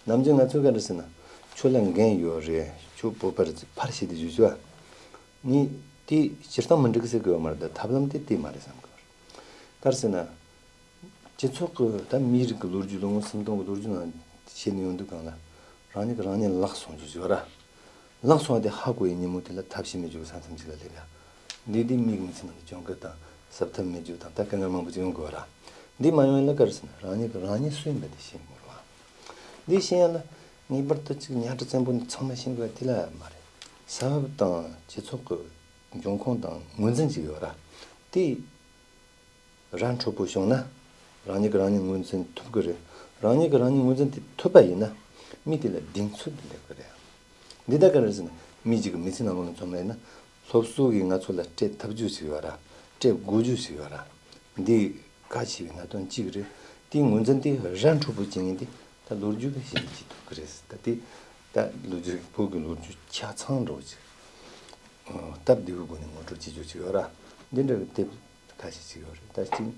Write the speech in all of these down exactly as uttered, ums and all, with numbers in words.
ནམ་རྒྱུན་ང་ཚོས་ག་རེ་ཟེར་ན། ཁྱོད་ལ་འགན་ཡོད་རེད། ཁྱོད་བོད་པར་ཕར་བཤད་དེ་བཞུགས་ཤོག་ངས་དེ་སྤྱིར་བཏང་མི་འགྲིག་ཟེར་གི་ཡོད་མ་རེད། ད་ཐབས་ལམ་དེ་དེ་མ་རེད་བསམ་གི་ཡོད་རེད། ག་རེ་ཟེར་ན། སྤྱི་ཚོགས་ཀྱི་ད་མིའི་རིགས་ཀྱི་ལོ་རྒྱུས། ལོ་ངོ་སུམ་སྟོང་གི་ལོ་རྒྱུས་ནང་བཤད་ནས་ཡོང་དུས་སྒང་ལ། རང་ཉིད་ཀྱིས་རང་ཉིད་བརླག་སོང་རྒྱུ་ཞིག་ཡོད་ར། བརླག་སོང་བ་དེ་ཧ་གོ་བའི་ཉིན་མོ་དེ་ལ་ཐབས་ཤེས་མེད་རྒྱུ་གི་ས་མཚམས་ཤིག་ལ་སླེབས་ཡ། འདི་དེ་མིའི་མི་ཚེ་ནང་དུ་གྱོང་གུད་དང་གཟབ་ཐབས་མེད་རྒྱུ་དང་། ད་དཀའ་ངལ་མང་པོ་ཅིག་ཡོང་དགོས་ར། འདི་མ་ཡོང་ཡ་ལ་ག་རེ་ཟེར་ན། རང་ཉིད་ཀྱིས་རང་ཉིད་སུ་ཡིན་པ་དེ་ཤེས་དགོས་ར། འདི་ཤེས་ཡ་ལ་ངེས་པར་དུ་ཅིག་ཉག་ཕྲ་བཙན་པོ་འདི་ཚང་མ་ཤེས་དགོས་ཡ་དེ་ལ་མ་རེད། ས་བབ་དང་སྤྱི་ཚོགས་ཀྱི་འབྱུང་ཁུངས་དང་ངོས་འཛིན་ཅིག་ཡོད་ར། དེ་ར་འཕྲོད་པོ་བྱུང་ན། རང་ཉིད་ཀྱིས་རང་ཉིད་ངོས་འཛིན་ཐུབ་ཀྱི་རེད། རང་ཉིད་ཀྱིས་རང་ཉིད་ངོས་འཛིན་དེ་ཐུབ་པ་ཡིན་ན། མི་དེ་ལ་གདེང་ཚོད་དེ་སླེབས་ཀྱི་རེད། འདི་ལྟར་ག་རེ་ཟེར་ན། མི་གཅིག་གི་མི་ཚེ་ནང་ལོགས་ནས་མཚོན་པ་ཡིན་ན། སློབ་གསོ་གིས་ང་ཚོ་ལ་སྤྲད་ཐུབ་རྒྱུ་ཞིག་ཡོད་ར། སྤྲད་དགོས་རྒྱུ་ཞིག་ཡོད་ར། འདི་གལ་ཆེ་བའི་གནད་དོན་གཅིག་རེད། དེའི་ངོས་འཛིན་དེ་ར་འཕྲོད་པོ་བྱེད་མཁན་དེ་ད་ལོ་རྒྱུས་ཀྱིས་ཤེས་ཀྱི་ཐུབ་ཀྱི་རེད། ད་དེ་ད་ལོ་རྒྱུས། བོད་ཀྱི་ལོ་རྒྱུས་ཆ་ཚང་འདྲ་བོ་ཅིག་སྟབས་བདེ་བོའི་སྒོ་ནས་ངོ་སྤྲོད་བྱེད་རྒྱུ་ཅིག་ཡོད་ར། འདི་འདྲ་གི་དེབ་ཁ་ཤས་ཅིག་ཡོད་རེད། ད་གཅིག་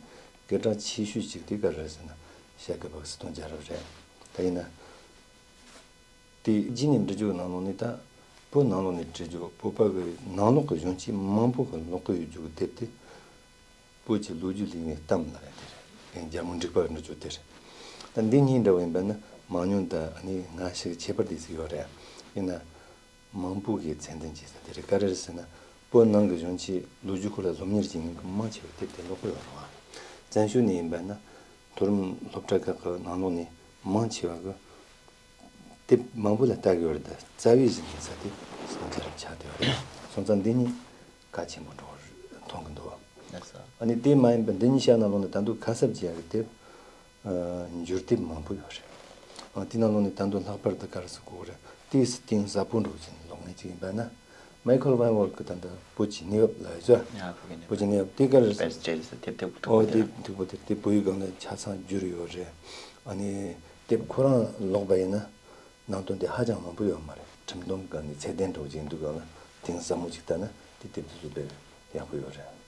སྐད་གྲགས་ཆེ་ཤོས་ཅིག་དེ་ག་རེ་རེད་ཟེར་ན། ཤཱཀྱ་པ་གི་སྲིད་དོན་རྒྱལ་རབས་རེད། ད་ཡིན་ན། དེ་རྗེས་ནས་འབྲི་རྒྱུ་ནང་ལོགས་ནས། ད་བོད་ནང་ལོགས་ནས་འབྲི་རྒྱུ། བོད་པ་གི་ནང་ལོགས་ཀྱི་གཞོན་སྐྱེས་མང་པོ་གིས་ཀློག་གི་ཡོད་རྒྱུ་གི་དེབ་དེ། བོད་ཀྱི་ལོ་རྒྱུས་ལས་ངན་གཏམ་ལབ་ཡ་དེ་རེད། རྒྱལ་མོ་འབྲུག་པ་གི་འབྲི་རྒྱུ་དེ་རེད། ད་འདི་གཉིས་འདྲ་བོ་ཡིན་པ་ན། མང་ཉུང་དང་ནི་སྔ་ཕྱི་ཁྱད་པར་དེ་ཚོ་ཡོད་རེད། ཡིན་ན། མང་པོ་གིས་ཚད་ལྡན་བྱེད་ས་དེ་རེད། ག་རེ་རེད་ཟེར་ན། བོད་ནང་གི་གཞོན་སྐྱེས་ལོ་རྒྱུས་སྐོར་ལ་སློབ་གཉེར་བྱེད་མཁན་གྱི་མང་ཆེ་བས་དེབ་དེ་ཀློག་གི་ཡོད་རེད་བ། བཙན་བྱོལ་ནས་ཡིན་པ་ན། མཐོ་རིམ་སློབ་གྲྭ་ཁག་གི་ནང་ལོགས་ནས་མང་ཆེ་བ་གིས་དེབ་མང་པོ་ལ་ལྟ་གི་ཡོད་རེད། ད་རྩ་བའི་གཞི་འཛིན་ས་དེ་སྲིད་དོན་རྒྱལ་རབས་ཆགས་བསྡད་ཡོད་རེད། སོང་ཙང་འདི་གཉིས་གལ་ཆེན་པོ་འདྲ་བོ་མཐོང་གི་འདུག་ལགས་སོ། ཨ་ནི་དེ་མ་ཡིན་པ་འདི་གཉིས་ཤག་ནང་ལོགས་ནས་ད་དུང་ཁ་གསབ་བྱེད་ཡག་གི་དེབ། ཨ། འགྱུར་དེབ་མང་པོ་ཡོད་རེད། ཨ། དེ་ནང་ལོགས་ནས་ད་དུང་ལྷག་པར་དུ་ག་རེ་ཟེར་དགོས་རེད། དེ་གཏིང་ཟབ་པོ་འདྲ་བོ་ཅིག་ནས་ཀློག་མཁན་ཅིག་ཡིན་པ་ན། མའི་ཁལ་ཝན་ཝོལ་གི་ད་ལྟ་བོད་ཀྱི་གནས་བབ་ལབ་ཡོད་ཙང་། ཡ། བོད་ཀྱི་གནས་བབ། བོད་ཀྱི་གནས་བབ་དེ་ག་རེ་རེད། བེ་སི་ཊི་སེ་ལར་དེབ་དེབ་ཀྱི་ཐོག་ཨོ་ཏུ་དེ་དེ། དེབ་ཀྱི་ཐོག་དེ་དེ་བོད་ཡིག་སྒང་ལ་ཆ་ཚང་བསྒྱུར་ཡོད་རེད། ཨ་ནི་དེབ་ཁོ་རང་ཀློག་པ་ཡིན་ན། ནང་དོན་དེ་ཧ་ཅང་མང་པོ་ཡོད་མ་རེད། ཁྲིམས་དོན་སྒང་ནས་ཚད་ལྡན་འདྲ་བོ་ཅིག་ཡིན་དུས་སྒང་ལ་གཏིང་ཟབ་མོ་ཅིག་ལྟ་ན་དེ་དེབ་དེ་ཚོ་དཔེ་ཡག་པོ་ཡོད་རེད།